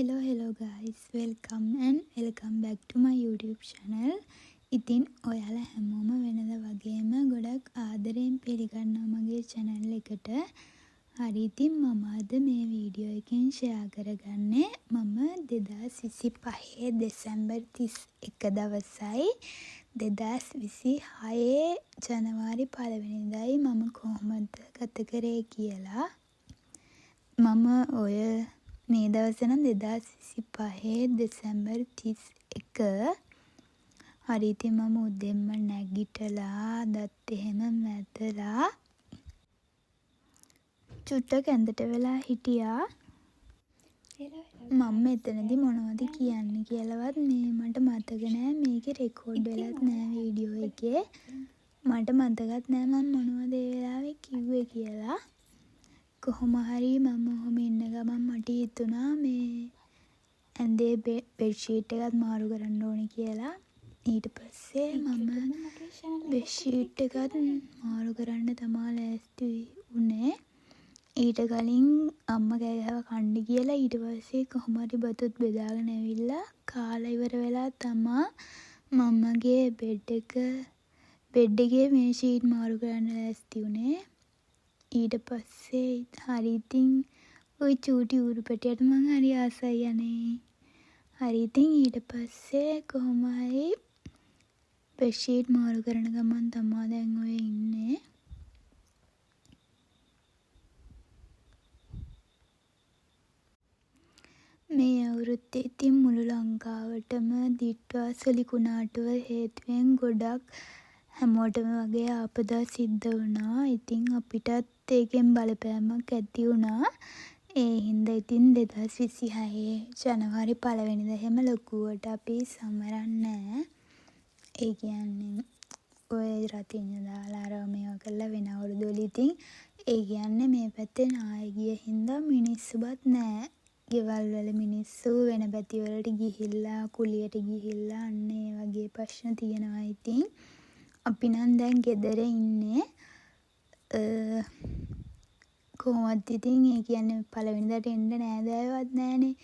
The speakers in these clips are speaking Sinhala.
Hello hello guys, welcome and welcome back to my YouTube channel. ඉතින් ඔයාලා හැමෝම වෙනද වගේම ගොඩක් ආදරයෙන් පිළිගන්නවා මගේ channel එකට. හරි, ඉතින් මම අද මේ වීඩියෝ එකෙන් ෂෙයා කරගන්නේ මම 2025 දෙසැම්බර් 31 දවසයි 2026 ජනවාරි පළවෙනිදායි මම කොහොමද ගත කරේ කියලා. මම ඔය මේ දවස් නම් 2025 දෙසැම්බර් 31. හරි, ඉතින් මම උදෙන්ම නැගිටලා දත් එහෙම මැදලා චුට්ටක් ඇඳට වෙලා හිටියා. මම මෙතනදි මොනවද කියන්නේ කියලාවත් මේ මට මතක නෑ. මේකේ රෙකෝඩ් වෙලත් නෑ වීඩියෝ එකේ. මට මතකත් නෑ මං මොනවද ඒ වෙලාවේ කිව්වේ කියලා. කොහොම හරි මම ඔහොම ඉන්න ගමන් මට හිතුණා මේ ඇඳේ බෙඩ් ෂීට් එකත් මාරු කරන්න ඕනේ කියලා. ඊට පස්සේ මම බෙඩ් ෂීට් එකත් මාරු කරන්න තමා ලෑස්ති වුණේ. ඊට කලින් අම්මා කෑ ගැහුවා කන්න කියලා. ඊට පස්සේ කොහොම හරි බතුත් බෙදාගෙන ඇවිල්ලා කාලා ඉවර වෙලා තමා මම මගේ බෙඩ් එකේ මේ ෂීට් මාරු කරන්න ලෑස්ති වුණේ. ඊට පස්සේ හරි, ඉතින් ඔය චූටි ඌරු පැටියට මං හරි ආසයි අනේ. හරි, ඉතින් ඊට පස්සේ කොහොම හරි බෙඩ් ෂීට් මාරු කරන ගමන් තමා දැන් ඔය ඉන්නේ. මේ අවුරුද්දේ ඉතින් මුළු ලංකාවටම දිට්වා සුළි කුණාටුව හේතුවෙන් ගොඩක් හැමෝටම වගේ ආපදා සිද්ධ වුණා. ඉතින් අපිටත් ඒකෙන් බලපෑමක් ඇති වුණා. ඒ හින්දා ඉතින් 2026 ජනවාරි පළවෙනිදා එහෙම ලොකුවට අපි සමරන්නේ නෑ. ඒ කියන්නේ ඔය රතිඤ්ඤ දාලා අරවා මේවා කරලා වෙන අවුරුදු වල ඉතින් ඒ කියන්නේ මේ පැත්තේ නාය ගිය හින්දා මිනිස්සුවත් නෑ. ගෙවල් වල මිනිස්සු වෙන පැති වලට ගිහිල්ලා, කුලියට ගිහිල්ලා, අන්න ඒ වගේ ප්‍රශ්න තියෙනවා ඉතින්. අපි නම් දැන් ගෙදර ඉන්නේ. කොහොමත් ඉතින් ඒ කියන්නේ පළවෙනිදාට එන්න නෑදෑයෝවත් නෑනේ.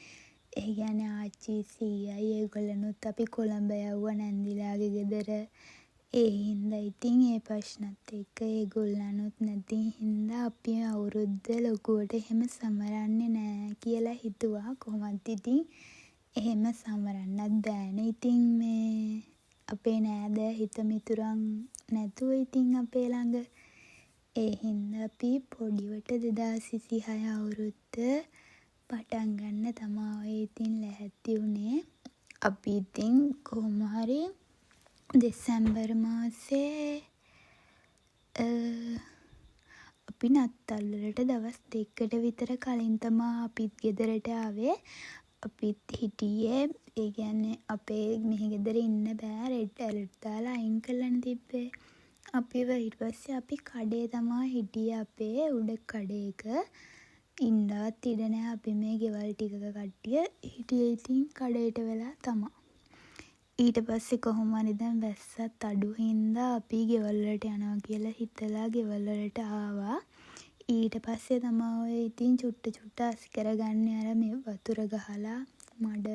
ඒ කියන්නේ ආච්චි සීයයි ඒගොල්ලනුත් අපි කොළඹ යව්වා නැන්දිලාගේ ගෙදර. ඒ හින්දා ඉතින් ඒ ප්‍රශ්නත් එක්ක ඒගොල්ලනුත් නැති හින්දා අපි අවුරුද්ද ලොකුවට එහෙම සමරන්නේ නෑ කියලා හිතුවා. කොහොමත් ඉතින් එහෙම සමරන්නත් බෑනේ ඉතින් මේ අපේ නෑදෑ හිත මිතුරන් නැතුව ඉතින් අපේ ළඟ. ඒ හින්දා අපි පොඩිවට 2026 අවුරුද්ද පටන් ගන්න තමා ඔය ඉතින් ලැහැත්ති වුණේ. අපි ඉතින් කොහොම හරි දෙසැම්බර් මාසේ අපි නත්තල් වලට දවස් දෙකකට විතර කලින් තමා අපිත් ගෙදරට ආවේ. අපිත් හිටියේ ඒ කියන්නේ අපේ මෙහෙ ගෙදර ඉන්න බෑ, රෙඩ් ඇලර්ට් දාලා අයින් කරලානේ තිබ්බේ අපිව. ඊට පස්සේ අපි කඩේ තමා හිටියේ, අපේ උඩ කඩේක. ඉන්නවත් ඉඩ නෑ. අපි මේ ගෙවල් ටිකක කට්ටිය හිටියේ ඉතින් කඩේට වෙලා තමා. ඊට පස්සේ කොහොම හරි දැන් වැස්සත් අඩු හින්දා අපි ගෙවල් වලට යනවා කියලා හිතලා ගෙවල් වලට ආවා. ඊට පස්සේ තමා ඔය ඉතින් චුට්ට චුට්ට අස් කරගන්නේ, අර මේ වතුර ගහලා මඩ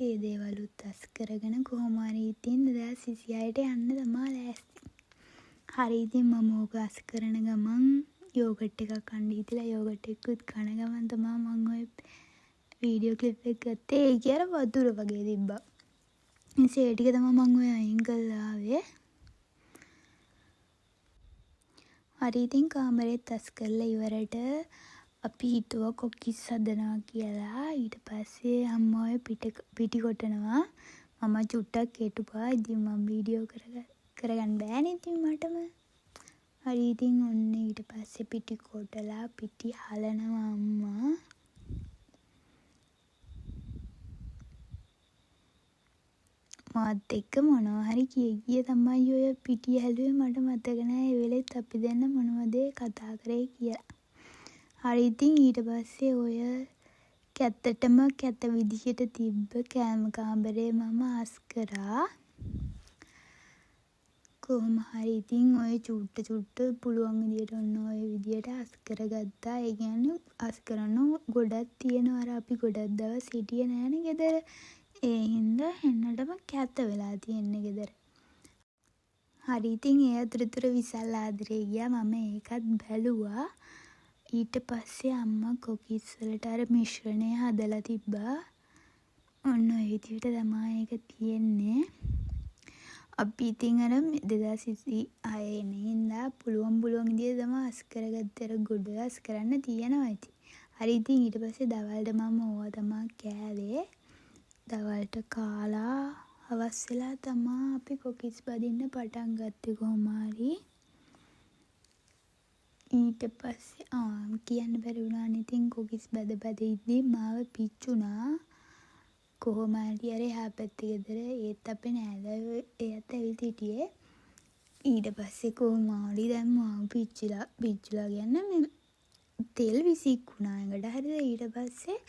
ඒ දේවලුත් අස් කරගෙන කොහොම හරි ඉතින් 2026ට යන්න තමා ලෑස්ති. හරි, ඉතින් මම ඕක අස් කරන ගමන් යෝගට් එකක් කන්න හිතිලා යෝගට් එකකුත් කන ගමන් තමා මං ඔය වීඩියෝ ක්ලිප් එක ගත්තේ. ඒකේ අර වතුර වගේ තිබ්බා. ඉතින් ඒ ටික තමා මං ඔය අයින් කරලා ආවේ. හරි, ඉතින් කාමරෙත් අස් කරලා ඉවරට අපි හිතුවා කොකිස් හදනවා කියලා. ඊට පස්සේ අම්මා ඔය පිටි කොටනවා. මම චුට්ටක් කෙටුවා. ඉතින් මං වීඩියෝ කරගන්න බෑනේ ඉතින් මටම. හරි, ඉතින් ඔන්න ඊට පස්සේ පිටි කොටලා පිටි හලනවා අම්මා. මාත් එක්ක මොනවා හරි කිය කිය තමයි ඔය පිටි හැලුවේ. මට මතක නෑ ඒ වෙලෙත් අපි දෙන්න මොනවද කතා කරේ කියලා. හරි, ඉතින් ඊට පස්සේ ඔය කැතටම කැත විදිහට තිබ්බ කෑම කාමරේ මම අස් කරා. කොහොම හරි ඉතින් ඔය චුට්ට චුට්ට පුළුවන් විදියට ඔන්න ඔය විදියට අස් කරගත්තා. ඒ කියන්නේ අස් කරන්න ගොඩක් තියෙනවා. අර අපි ගොඩක් දවස් හිටියේ නෑනේ ගෙදර. ඒ හින්දා හෙන්නටම කැත වෙලා තියෙන්නේ ගෙදර. හරි ඉතින් ඒ අතරතුර විසල් ආදරේ ගියා. මම ඒකත් බැලුවා. ඊට පස්සේ අම්මා කොකිස් වලට අර මිශ්‍රණය හදලා තිබ්බා. ඔන්න ඔය විදියට තමා ඒක තියෙන්නේ. අපි ඉතින් අර 2026 එන හින්දා පුළුවන් පුළුවන් විදියට තමා අස් කරගත්තේ. අර ගොඩ අස් කරන්න තියෙනවා ඉතින්. හරි ඉතින් ඊට පස්සේ දවල්ට මම ඕවා තමා කෑවේ. දවල්ට කාලා හවස් වෙලා තමා අපි කොකිස් බදින්න පටන් ගත්තේ කොහොම හරි. ඊට පස්සේ කියන්න බැරි වුණානේ ඉතින් කොකිස් බැද බැද ඉද්දි මාව පිච්චුනා. කොහොම හරි අර එහා පැත්තේ ගෙදර ඒත් අපේ නෑදෑයෝ එයත් ඇවිත් හිටියේ. ඊට පස්සේ කොහොම හරි දැන් මාව පිච්චිලා. පිච්චිලා කියන්නේ මේ තෙල් විසික්කුණා ඇඟට. හරිද? ඊට පස්සේ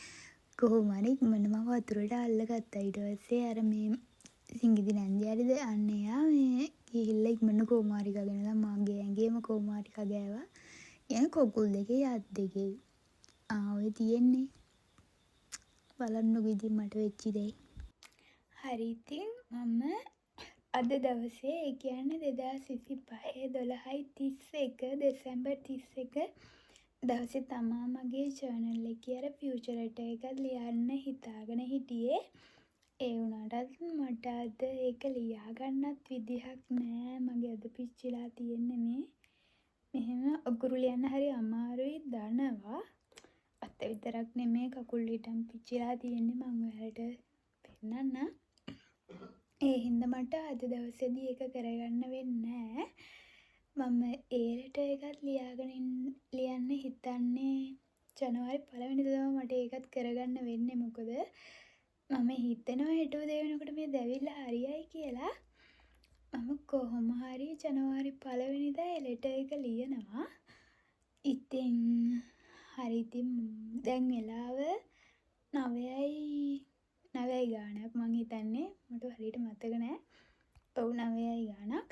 කොහොම හරි ඉක්මනට මම වතුරට අල්ලගත්තා. ඊට පස්සේ අර මේ සිඟිති නැන්දි හරිද? අන්න එයා මේ ගිහිල්ලා ඉක්මනට කෝමාරිකා ගෙනලා මගේ ඇඟේම කෝමාරිකා ගෑවා. කියන්නේ කකුල් දෙකේ අත් දෙකේ. ඔය තියෙන්නේ. බලන්නකෝ ඉතින් මට වෙච්ච දේ. හරි ඉතින් මම අද දවසේ ඒ කියන්නේ 2025 12:31 දෙසැම්බර් 31 දවසේ තමා මගේ ජර්නල් එකේ අර ෆියුචර් ලෙටර් එකක් ලියන්න හිතාගෙන හිටියේ. ඒ වුණාටත් මට අද ඒක ලියා ගන්නත් විදිහක් නෑ. මගේ අත පිච්චිලා තියෙන්නේ මේ. මෙහෙම අකුරු ලියන්න හරි අමාරුයි දනවා. අත විතරක් නෙමේ කකුල් හිටන් පිච්චිලා තියෙන්නේ. මං ඔයාලට පෙන්නන්නම්. ඒ හින්දා මට අද දවසේදී ඒක කරගන්න වෙන්නේ නෑ. මම ඒ ලෙටර් එකත් ලියාගෙන ලියන්න හිතන්නේ ජනවාරි පළවෙනිදා තමයි මට ඒකත් කරගන්න වෙන්නේ. මොකද මම හිතනවා හෙට උදේ වෙනකොට මේ දැවිල්ල හරියයි කියලා. මම කොහොම හරි ජනවාරි පළවෙනිදා ඒ ලෙටර් එක ලියනවා. ඉතින් හරි ඉතින් දැන් වෙලාව 9යි ගාණක් මං හිතන්නේ. මට හරියට මතක නෑ. ඔව් 9යි ගාණක්.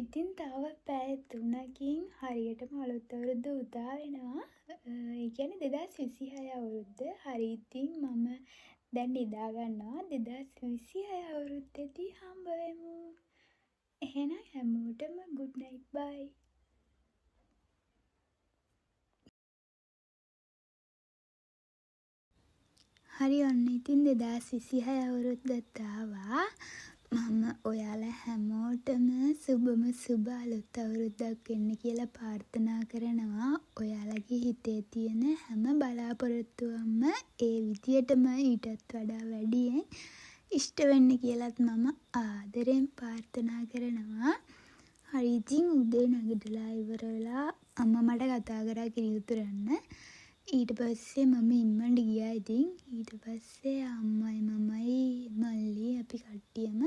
ඉතින් තව පැය 3කින් හරියටම අලුත් අවුරුද්ද උදා වෙනවා. ඒ කියන්නේ 2026 අවුරුද්ද. හරි ඉතින් මම දැන් නිදා ගන්නවා. 2026 අවුරුද්දේදී හම්බ වෙමු. එහෙනම් හැමෝටම ගුඩ් නයිට් බයි. හරි ඔන්න ඉතින් 2026 අවුරුද්දත් ආවා. මම ඔයාලා හැමෝටම සුබම සුබ අලුත් අවුරුද්දක් වෙන්න කියලා ප්‍රාර්ථනා කරනවා. ඔයාලගේ හිතේ තියෙන හැම බලාපොරොත්තුවක්ම ඒ විදියටම ඊටත් වඩා වැඩියෙන් ඉෂ්ට වෙන්න කියලත් මම ආදරෙන් ප්‍රාර්ථනා කරනවා. හරි ඉතින් උදේ නැගිටලා ඉවර වෙලා අම්මා මට කතා කරා කිරි උතුරන්න. ඊට පස්සේ මම ඉම්මන්ට ගියා ඉතින්. ඊට පස්සේ අම්මයි මමයි මල්ලි අපි කට්ටියම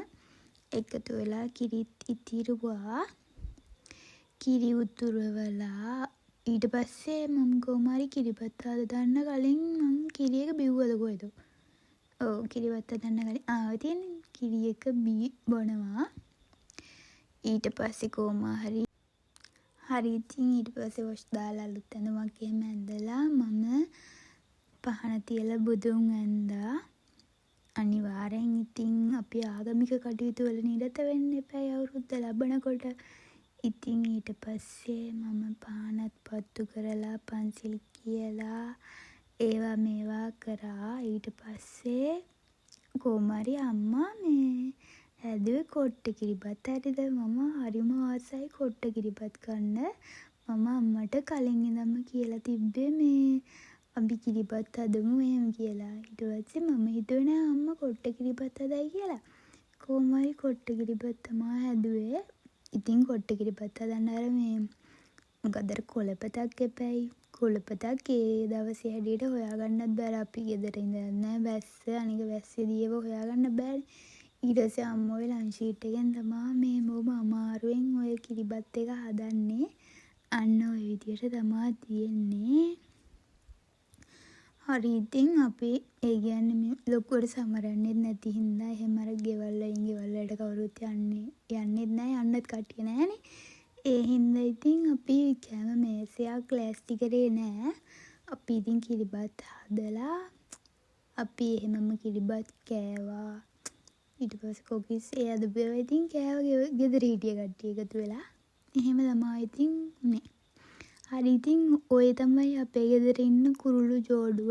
එකතු වෙලා කිරිත් ඉතිරුවා. කිරි උතුරවලා ඊට පස්සේ මම කොහොම හරි කිරිබත් හදන්න කලින් මං කිරි එක බිව්වද කොහෙද? ඔව් කිරිබත් හදන්න කලින් ඔය තියෙන්නේ කිරි එක බොනවා. ඊට පස්සේ කොහොම හරි හරි ඉතින් ඊට පස්සේ වොෂ් දාලා අලුත් ඇඳුමක් එහෙම ඇඳලා මම පහන තියලා බුදුන් වැන්දා. අනිවාර්යෙන් ඉතින් අපි ආගමික කටයුතු වල නිරත වෙන්න එපායි අවුරුද්ද ලබනකොට. ඉතින් ඊට පස්සේ මම පහනත් පත්තු කරලා පන්සිල් කියලා ඒවා මේවා කරා. ඊට පස්සේ කොහොම හරි අම්මා මේ හැදුවේ කොට්ට කිරිබත්. හරිද? මම හරිම ආසයි කොට්ට කිරිබත් කන්න. මම අම්මට කලින් ඉඳන්ම කියලා තිබ්බේ මේ අපි කිරිබත් හදමු එහෙම කියලා. ඊට පස්සේ මම හිතුවේ නෑ අම්මා කොට්ට කිරිබත් හදයි කියලා. කොහොම හරි කොට්ට කිරිබත් තමා හැදුවේ. ඉතින් කොට්ට කිරිබත් හදන්න අර මේ මොකද්ද අර කොළපතක් එපැයි. කොළපතක් ඒ දවසේ හැටියට හොයාගන්නත් බැහැ. අපි ගෙදර ඉඳන් නෑ වැස්ස. අනික වැස්සේදී ඒව හොයාගන්න බෑනේ. ඊට පස්සේ අම්මා ඔය ලන්ච් ෂීට් එකෙන් තමා මේ බොහොම අමාරුවෙන් ඔය කිරිබත් එක හදන්නේ. අන්න ඔය විදියට තමා තියෙන්නේ. හරි ඉතින් අපි ඒ කියන්නේ මේ ලොකුවට සමරන්නෙත් නැති හින්දා එහෙම අර ගෙවල් වලින් ගෙවල් වලට කවුරුත් යන්නේ යන්නෙත් නෑ, යන්නත් කට්ටිය නෑනේ. ඒ හින්දා ඉතින් අපි කෑම මේසයක් ලෑස්ති කරේ නෑ. අපි ඉතින් කිරිබත් හදලා අපි එහෙමම කිරිබත් කෑවා. ඊට පස්සේ කොකිස් ඒ හදපු ඒවා ඉතින් කෑවා ගෙදර හිටිය කට්ටිය එකතු වෙලා. එහෙම තමා ඉතින් වුණේ. හරි ඉතින් ඔය තමයි අපේ ගෙදර ඉන්න කුරුළු ජෝඩුව.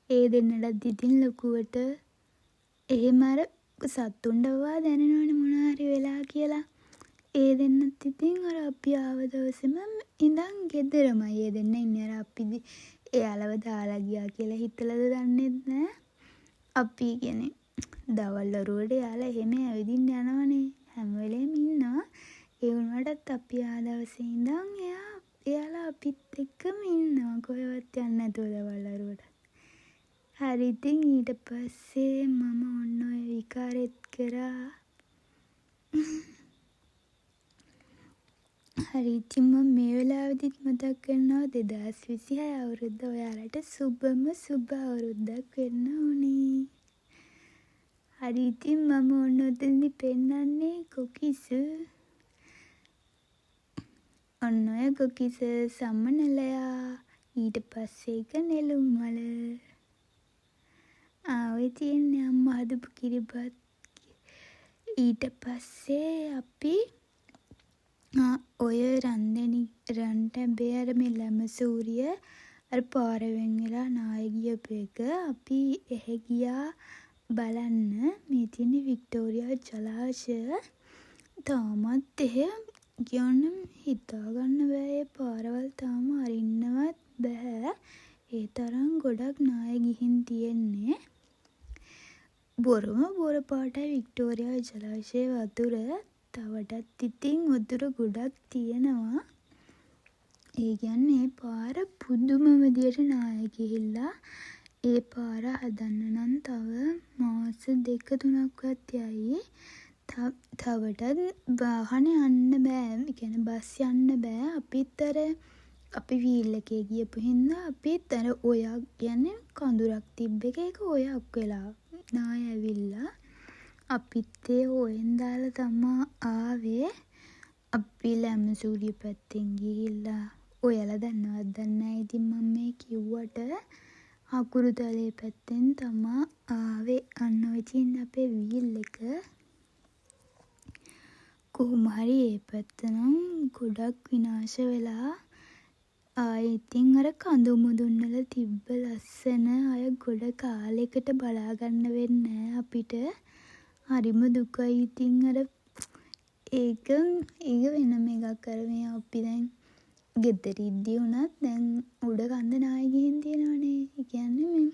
ඒ දෙන්නටත් ඉතින් ලොකුවට එහෙම අර සත්තුන්ට පවා දැනෙනවනේ මොනවා හරි වෙලා කියලා. ඒ දෙන්නත් ඉතින් අර අපි ආව දවසේම ඉඳන් ගෙදරමයි ඒ දෙන්න ඉන්නේ. අර අපි එයාලව දාලා ගියා කියලා හිතලද දන්නෙත් නෑ. අපි කියන්නේ දවල් වරුවට එයාලා එහෙම ඇවිදින්න යනවනේ. හැම වෙලේම ඉන්නවා. ඒ වුණාටත් අපි ආ දවසේ ඉඳන් එයාලා අපිත් එක්කම ඉන්නවා කොහෙවත් යන්නේ නැතුව දවල් වරුවට. හරි ඉතින් ඊට පස්සේ මම ඔන්න ඔය විකාරෙත් කරා. හරි ඉතින් මම මේ වෙලාවෙදිත් මතක් කරනවා 2026 අවුරුද්ද ඔයාලට සුබම සුබ අවුරුද්දක් වෙන්න ඕනේ. හරි ඉතින් මම ඔන්න ඔතනදි පෙන්නන්නේ කොකිස. ඔන්න ඔය කොකිස සමනලයා, ඊට පස්සේ එක නෙළුම් මල. ආ ඔය තියෙන්නේ අම්මා හදපු කිරිබත්. ඊට පස්සේ අපි ඔය රන්දෙනි රන්ටැඹේ අර මේ ලැමසූරිය අර පාර වෙන් වෙලා නාය ගියපු එක අපි එහෙ ගියා බලන්න. මේ තියෙන්නේ වික්ටෝරියා ජලාශය. තාමත් එහෙ කියන්නේ හිතා ගන්න බෑ ඒ පාරවල් තාම අරින්නවත් බැහැ. ඒ තරම් ගොඩක් නාය ගිහින් තියෙන්නේ. බොරම බොර පාටයි වික්ටෝරියා ජලාශයේ වතුර. තවටත් ඉතින් වතුර ගොඩක් තියෙනවා. ඒ කියන්නේ ඒ පාර පුදුම විදියට නාය ගිහිල්ලා. ඒ පාර හදන්න නම් තව මාස දෙක තුනක්වත් යයි. තවටත් වාහන යන්න බෑ. ඒ කියන්නේ බස් යන්න බෑ. අපිත් අර අපි වීල් එකේ ගියපු හින්දා අපිත් අර ඔයක් කියන්නේ කඳුරක් තිබ්බ එක ඒක ඔයක් වෙලා නාය ඇවිල්ලා. අපිත් ඒ ඔයෙන් දාලා තමා ආවේ. අපි ලැමසූරිය පැත්තෙන් ගිහිල්ලා ඔයාලා දන්නවද දන්නේ නෑ ඉතින් මං මේ කිව්වට හකුරුතලේ පැත්තෙන් තමා ආවේ. අන්න ඔය තියෙන්නේ අපේ වීල් එක. කොහොම හරි ඒ පැත්ත නම් ගොඩක් විනාශ වෙලා. ආයේ ඉතින් අර කඳු මුදුන් වල තිබ්බ ලස්සන අය ගොඩ කාලෙකට බලා ගන්න වෙන්නේ නෑ අපිට. හරිම දුකයි ඉතින් අර ඒක ඒක වෙනම එකක්. අර මේ අපි දැන් ගෙදර ඉද්දි වුණත් දැන් උඩ කන්ද නාය ගිහින් තියෙනවනේ. ඒ කියන්නේ මේ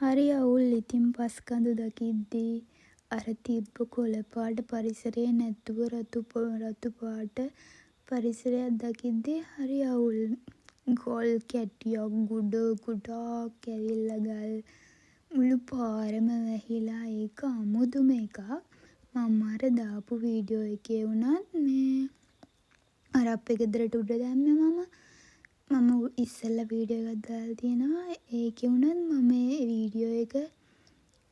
හරි අවුල් ඉතින් පස් කඳු දකිද්දි අර තිබ්බ කොළ පාට පරිසරය නැතුව රතු රතු පාට පරිසරයක් දකිද්දි හරි අවුල්. ගල් කැටියක් ගොඩ ගොඩාක් ඇවිල්ලා ගල් මුළු පාරම වැහිලා ඒක අමුතුම එකක්. මම අර දාපු වීඩියෝ එකේ වුණත් මේ අර අපේ ගෙදරට උඩ දැම්මේ මම. මම ඉස්සෙල්ලා වීඩියෝ එකක් දාලා තියෙනවා. ඒකේ වුණත් මම ඒ වීඩියෝ එක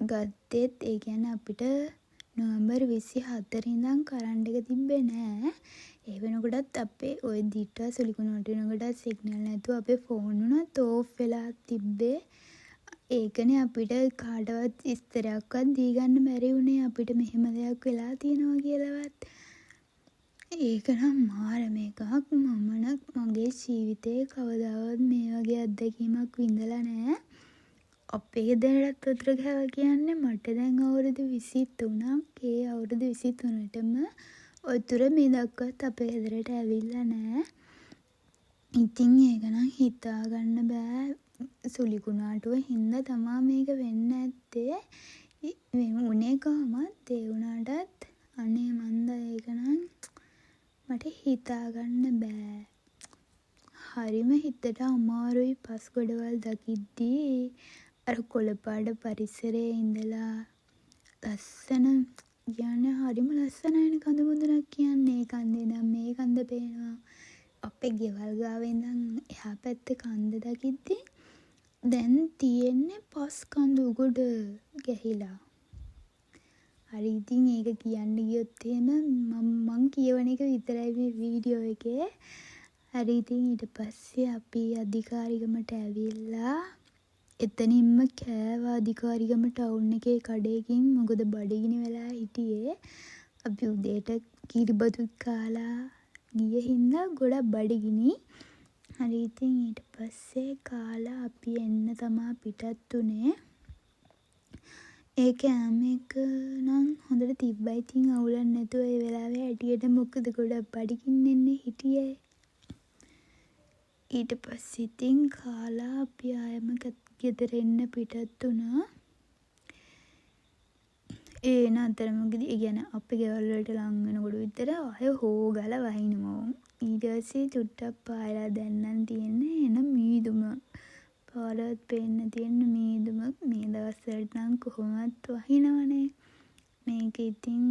ගත්තෙත් ඒ කියන්නේ අපිට නොවැම්බර් 24 ඉඳන් කරන්ට් එක තිබ්බේ නෑ. ඒ වෙනකොටත් අපේ ඔය දිට්ඨා සුලිකුණුවට වෙනකොටත් සිග්නල් නැතුව අපේ ෆෝන් වුණත් ඕෆ් වෙලා තිබ්බේ. ඒකනේ අපිට කාටවත් විස්තරයක්වත් දී ගන්න බැරි වුණේ අපිට මෙහෙම දෙයක් වෙලා තියෙනවා කියලාවත්. ඒක නම් මාරම එකක්. මම නම් මගේ ජීවිතේ කවදාවත් මේ වගේ අත්දැකීමක් විඳලා නෑ. අපේ ගෙදරටත් වතුර කෑවා කියන්නේ මට දැන් අවුරුදු 23ක්. ඒ අවුරුදු 23ටම වතුර මේ දක්වාත් අපේ ගෙදරට ඇවිල්ලා නෑ. ඉතින් ඒක නම් හිතා ගන්න බෑ. සුළි කුණාටුව හින්දා තමා මේක වෙන්න ඇත්තේ. වුණේ කොහොමත් ඒ වුණාටත් අනේ මන්දා ඒක නම් මට හිතා ගන්න බෑ. හරිම හිතට අමාරුයි පස් ගොඩවල් දකිද්දී. අර කොළ පාට පරිසරයේ ඉඳලා ලස්සන කියන්නේ හරිම ලස්සනයිනේ කඳු මුදුනක් කියන්නේ. ඒ කන්දේ ඉඳන් මේ කන්ද පේනවා. අපේ ගෙවල් ගාව ඉඳන් එහා පැත්තේ කන්ද දකිද්දි දැන් තියෙන්නේ පස් කඳු ගොඩ ගැහිලා. හරි, ඉතින් ඒක කියන්න ගියොත් එහෙම මං කියවන එක විතරයි මේ වීඩියෝ එකේ. හරි, ඉතින් ඊට පස්සේ අපි අධිකාරිගමට ඇවිල්ලා එතනින්ම කෑවා අධිකාරිගම ටවුන් එකේ කඩේකින්. මොකද බඩගිනි වෙලා හිටියේ. අපි උදේට කිරිබතුත් කාලා ගිය හින්දා ගොඩක් බඩගිනි. හරි, ඉතින් ඊට පස්සේ කාලා අපි එන්න තමා පිටත් වුණේ. ඒ කෑම එක නම් හොඳට තිබ්බා ඉතින් අවුලක් නැතුව ඒ වෙලාවේ හැටියට. මොකද ගොඩක් බඩගින්නෙන්නේ හිටියේ. ඊට පස්සේ ඉතින් කාලා අපි ආයෙම ගෙදර එන්න පිටත් වුණා. ඒ එන අතරමඟදී, ඒ කියන්නේ අපේ ගෙවල් වලට ලං වෙනකොට විතර ආයෙ හෝ ගාලා වහිනවා. ඊට පස්සේ චුට්ටක් පායලා දැන් නම් තියෙන්නේ එන මීදුම. පාරවත් පේන්නේ නැති වෙන්න මීදුම. මේ දවස්වලට නම් කොහොමත් වහිනවනේ. මේක ඉතින්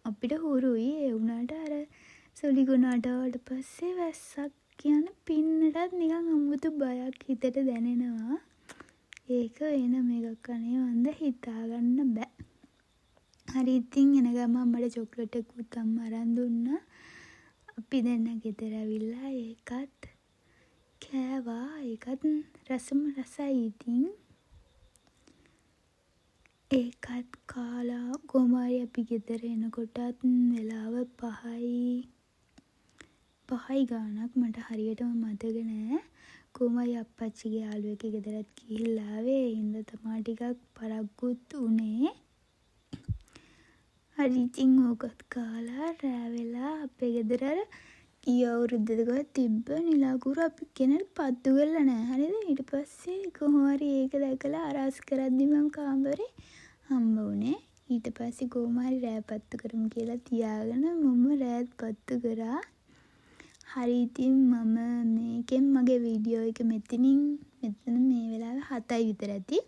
අපිට හුරුයි. ඒ වුණාට අර සුළි කුණාටු ආවට පස්සේ වැස්සක් කියන්නේ පින්නටත් නිකන් අමුතු බයක් හිතට දැනෙනවා. ඒක වෙනම එකක්, අනේ මන්ද හිතාගන්න බෑ. හරි, ඉතින් එන ගමන් මට චොක්ලට් එකකුත් අම්මා අරන් දුන්නා. අපි දෙන්න ගෙදර ඇවිල්ලා ඒකත් කෑවා. ඒකත් රසම රසයි ඉතින්. ඒකත් කාලා කොහොම හරි අපි ගෙදර එනකොටත් වෙලාව 5යි ගාණක්, මට හරියටම මතක නෑ. කොහොම හරි අප්පච්චිගේ යාළුවෙක්ගේ ගෙදරත් ගිහිල්ලා ආවේ. ඒ හින්දා තමා ටිකක් පරක්කුත් වුණේ. හරි, ඉතින් ඕකත් කාලා රෑ වෙලා අපේ ගෙදර අර ගිය අවුරුද්දද කොහෙද තිබ්බ නිල අකුරු අපි කෙනෙක් පත්තු කරලා නෑ, හරිද? ඊට පස්සේ කොහොම හරි ඒක දැකලා අරස් කරද්දි මං කාමරේ හම්බ වුණේ. ඊට පස්සේ කොහොම හරි රෑ පත්තු කරමු කියලා තියාගෙන මම රෑත් පත්තු කරා. හරි, ඉතින් මම මේකෙන් මගේ වීඩියෝ එක මෙතනින්, මෙතන මේ වෙලාවේ 7යි විතර ඇති.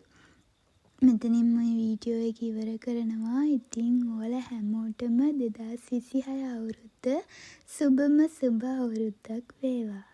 මෙතනින් මම වීඩියෝ එක ඉවර කරනවා. ඉතින් ඔයාලා හැමෝටම 2026 අවුරුද්ද සුබම සුබ අවුරුද්දක් වේවා.